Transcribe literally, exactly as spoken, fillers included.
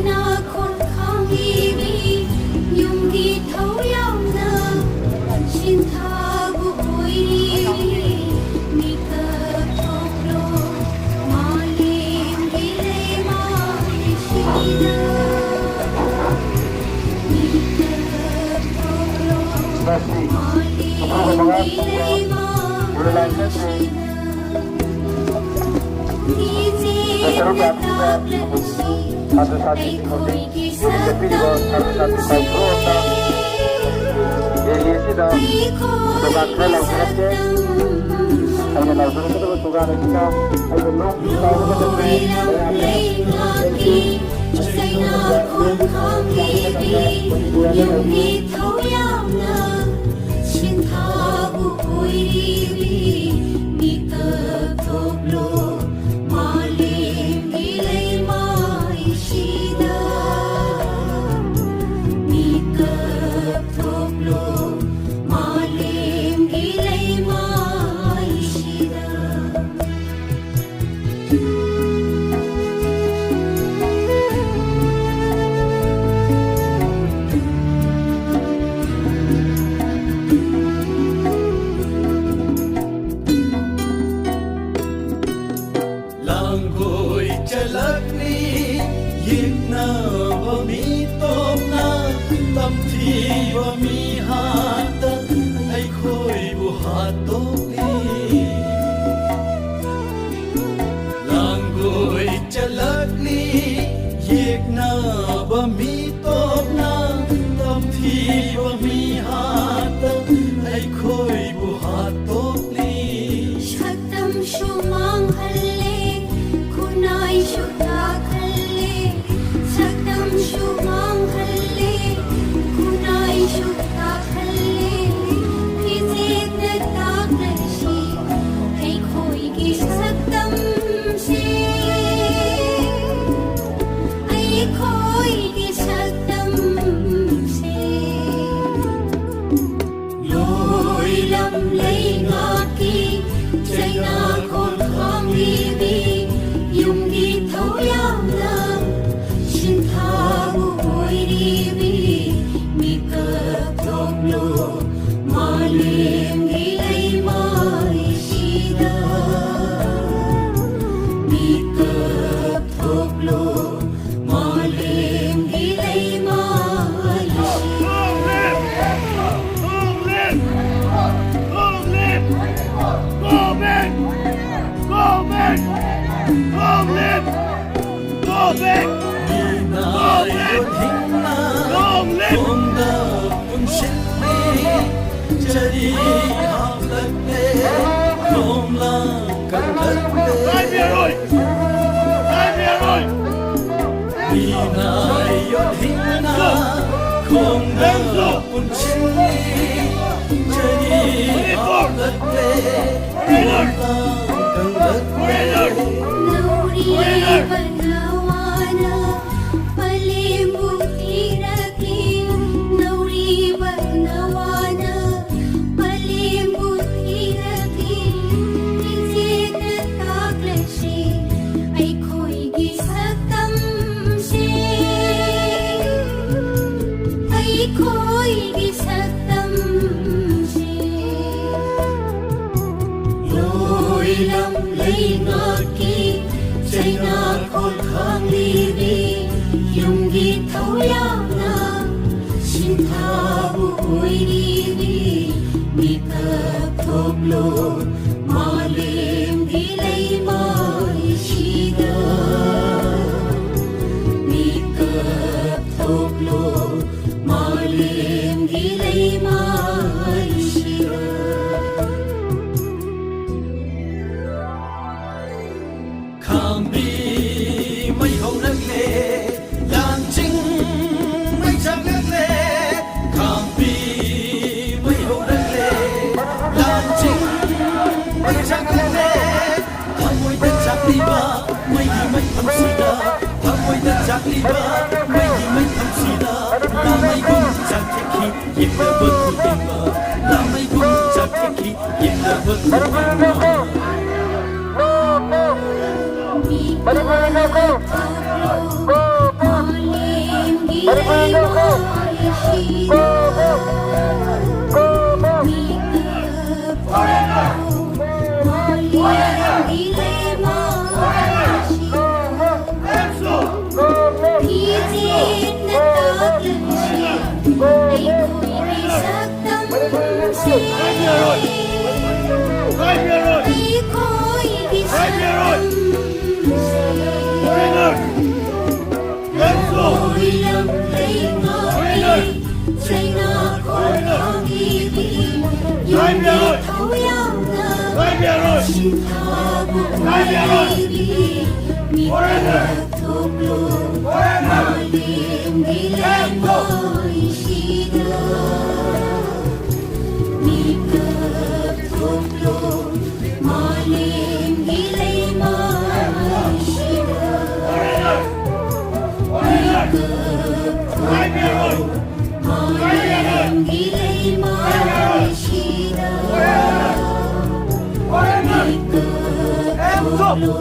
ꯈꯣꯟꯈꯥꯡꯕꯤ ꯌꯨꯝꯒꯤ ꯊꯧ ꯌꯥꯝꯅ ꯁꯤꯟꯊꯥꯕꯨ ꯑꯣꯏꯔꯤ꯫ ꯃꯤꯀꯞ ꯊꯣꯛꯂꯣ ꯃꯥꯂꯦꯝꯒꯤ ꯂꯩꯃꯥꯏꯁꯤꯗ꯫ ꯃꯤꯀꯞ ꯊꯣꯛꯂꯣ ꯃꯥꯂꯦꯝꯒꯤ ꯂꯩꯃꯥꯏꯁꯤꯗ꯫ ꯁꯔꯨꯛ ꯌꯥꯕꯤꯕ ꯁꯥꯇ꯭ꯔ ꯁꯥꯇ꯭ꯔꯤꯁꯤꯡ ꯍꯧꯖꯤꯛ ꯌꯨꯝ ꯆꯠꯄꯤꯔꯤꯕ ꯁꯔꯨꯛ ꯌꯥꯕꯤꯕ ꯊꯧꯔꯝꯅ ꯔꯦꯂꯤ ꯑꯁꯤꯗ ꯁ꯭ꯂꯣꯒꯥꯟ ꯈꯔ ꯂꯥꯎꯖꯔꯛꯀꯦ꯫ ꯑꯩꯅ ꯂꯥꯎꯖꯔꯛꯀꯗꯕ ꯁ꯭ꯂꯣꯒꯥꯟ ꯑꯁꯤꯅ ꯑꯩꯅ ꯂꯣꯛ ꯂꯥꯎꯕ ꯃꯇꯝꯗ ꯃꯌꯥꯝꯅ ꯂꯣꯛ ꯂꯥꯎꯕ ꯃꯇꯝꯗ ꯃꯅꯤꯄꯨꯔ ꯍꯥꯏꯅ ꯂꯥꯎꯖꯔꯛꯀꯗꯕ ꯁꯤꯟꯊꯥꯕꯨ ꯑꯣꯏꯔꯤꯕꯤ ꯃꯤꯀꯞ ꯊꯣꯛꯂꯣ ꯃꯥꯂꯦꯝꯒꯤ ꯂꯩꯃꯥꯏꯁꯤꯗ꯫ ꯃꯤꯀꯞ ꯊꯣꯛꯂꯣ ꯃꯥꯂꯦꯝꯒꯤ ꯂꯩꯃꯥꯏꯁꯤꯗ꯫ ꯂꯥꯡꯒꯣꯏ ꯆꯠꯂꯛꯂꯤ ꯌꯦꯛꯅꯕ ꯃꯤ ꯇꯣꯞꯅ, ꯇꯝꯊꯤꯕ ꯃꯤ ꯍꯥꯠꯇ ꯑꯩꯈꯣꯏꯕꯨ ꯍꯥꯠꯇꯣꯛꯂꯤ꯫ ꯂꯥꯡꯒꯣꯏ ꯆꯠꯂꯛꯂꯤ ꯌꯦꯛꯅꯕ ꯃꯤ ꯇꯣꯞꯅ, ꯇꯝꯊꯤꯕ ꯃꯤ ꯍꯥꯠꯇ ꯑꯩꯈꯣꯏꯕꯨ ꯍꯥꯠꯇꯣꯛꯂꯤ꯫ ꯁꯛꯇꯝꯁꯨ ꯃꯥꯡꯍꯜꯂꯦ, ꯈꯨꯟꯅꯥꯏꯁꯨ ꯇꯥꯛꯍꯜꯂꯦ꯫ ꯁꯛꯇꯝꯁꯨ ꯃꯥꯡꯍꯜꯂꯦ, ꯈꯨꯟꯅꯥꯏꯁꯨ ꯇꯥꯛꯍꯜꯂꯦ꯫ ꯂꯦꯝꯒꯤ ꯂꯩꯃꯥꯏꯁꯤꯗ ꯃꯤꯀꯞ ꯊꯣꯛꯂꯣ, ꯃꯥꯂꯦꯝꯒꯤ ꯂꯩꯃꯥꯏꯁꯤꯗ꯫ Go back! Go back! Go back! Go back! Go back! Go back! Go back! Go back! ꯆꯔꯤ ꯍꯥꯞꯂꯛꯂꯦ, ꯈꯣꯡꯂꯥꯡ ꯀꯜꯂꯛꯂꯦ꯫ ꯃꯤꯅ ꯌꯣꯠꯍꯤꯡꯅ ꯈꯣꯡꯗ ꯄꯨꯟꯁꯤꯜꯂꯤ꯫ ꯆꯔꯤ ꯍꯥꯞꯂꯛꯂꯦ, ꯈꯣꯡꯂꯥꯡ ꯀꯜꯂꯛꯂꯦ꯫ ꯅꯧꯔꯤꯕ ꯅꯋꯥꯅ ꯄꯂꯦꯝꯕꯨ ꯊꯤꯔꯛꯂꯤ꯫ ꯅꯧꯔꯤꯕ ꯅꯋꯥꯅ ꯄꯂꯦꯝꯕꯨ ꯊꯤꯔꯛꯂꯤ꯫ ꯏꯆꯦꯅ ꯇꯥꯛꯂꯁꯤ ꯑꯩꯈꯣꯏꯒꯤ ꯁꯛꯇꯝꯁꯦ, ꯑꯩꯈꯣꯏꯒꯤ ꯁꯛꯇꯝꯁꯦ꯫ ꯂꯣꯏꯂꯝ ꯂꯩꯉꯥꯛꯀꯤ ꯆꯩꯅꯥꯈꯣꯜ ꯈꯥꯡꯂꯤꯕꯤ, ꯌꯨꯝꯒꯤ ꯊꯧꯌꯥꯝꯅ ꯁꯤꯡꯊꯥꯕꯨ ꯑꯣꯏꯔꯤꯕꯤ, ꯃꯤꯀꯞ ꯊꯣꯛꯂꯣ ꯃꯥꯂꯦꯝꯒꯤ ꯂꯩꯃꯥꯏꯁꯤꯗ꯫ ꯃꯤꯀꯞ ꯊꯣꯛꯂꯣ ꯃꯥꯂꯦꯝꯒꯤ ꯂꯩꯃꯥꯏꯁꯤꯗ꯫ ꯈꯥꯝꯕꯤ ꯃꯩ ꯍꯧꯔꯛꯂꯦ, ꯂꯥꯟ ꯆꯤꯡ ꯃꯩ ꯆꯥꯛꯂꯛꯂꯦ꯫ ꯈꯥꯝꯕꯤ ꯃꯩ ꯍꯧꯔꯛꯂꯦ, ꯂꯥꯟ ꯆꯤꯡ ꯃꯩ ꯆꯥꯛꯂꯛꯂꯦ꯫ ꯊꯃꯣꯏꯗ ꯆꯥꯛꯂꯤꯕ ꯃꯩꯒꯤ ꯃꯩꯐꯝꯁꯤꯗ, ꯊꯃꯣꯏꯗ ꯆꯥꯛꯂꯤꯕ ꯃꯩꯒꯤ ꯃꯩꯐꯝꯁꯤꯗ, ꯂꯥꯃꯩꯒꯨꯝ ꯆꯥꯛꯊꯦꯛꯈꯤ ꯌꯦꯛꯂꯕ ꯈꯨꯗꯤꯡꯃꯛ, ꯂꯥꯃꯩꯒꯨꯝ ꯆꯥꯛꯊꯦꯛꯈꯤ ꯌꯦꯛꯂꯕ ꯈꯨꯗꯤꯡꯃꯛ꯫ ꯃꯔꯤ ꯃꯔꯤ ꯂꯧꯈꯣ꯫ Go, go. ꯃꯔꯤ ꯃꯔꯤ ꯂꯧꯈꯣ꯫ Go, go. Go, go. ꯑꯩꯈꯣꯏꯒꯤ ꯁꯛꯇꯝꯁꯦ, ꯑꯩꯈꯣꯏꯒꯤ ꯁꯛꯇꯝꯁꯦ, ꯑꯩꯈꯣꯏ ꯂꯝ ꯂꯩꯉꯥꯛꯀꯤ ꯆꯩꯅꯥ ꯈꯣꯡꯊꯥꯡꯒꯤꯗꯤ ꯌꯨꯝꯒꯤ ꯊꯧꯌꯥꯝꯅ ꯁꯤꯟꯊꯥꯕꯨ ꯂꯩꯕꯤ ꯃꯤꯀꯨꯞ ꯊꯣꯛꯂꯨ ꯃꯥꯂꯦꯝꯒꯤ ꯂꯩꯃꯥꯏꯁꯤꯗ꯫ ꯃꯤꯀꯨꯞ ꯊꯣꯛꯂꯨ ꯃꯥꯂꯦꯝꯒꯤ ꯂꯩꯃꯥꯏꯁꯤꯗ꯫ ꯃꯤꯀꯨꯞ ꯊꯣꯛꯂꯨ ꯃꯥꯂꯦꯝꯒꯤ ꯂꯩꯃꯥꯏꯁꯤꯗ꯫ ꯃꯤꯀꯨꯞ ꯊꯣꯛꯂꯨ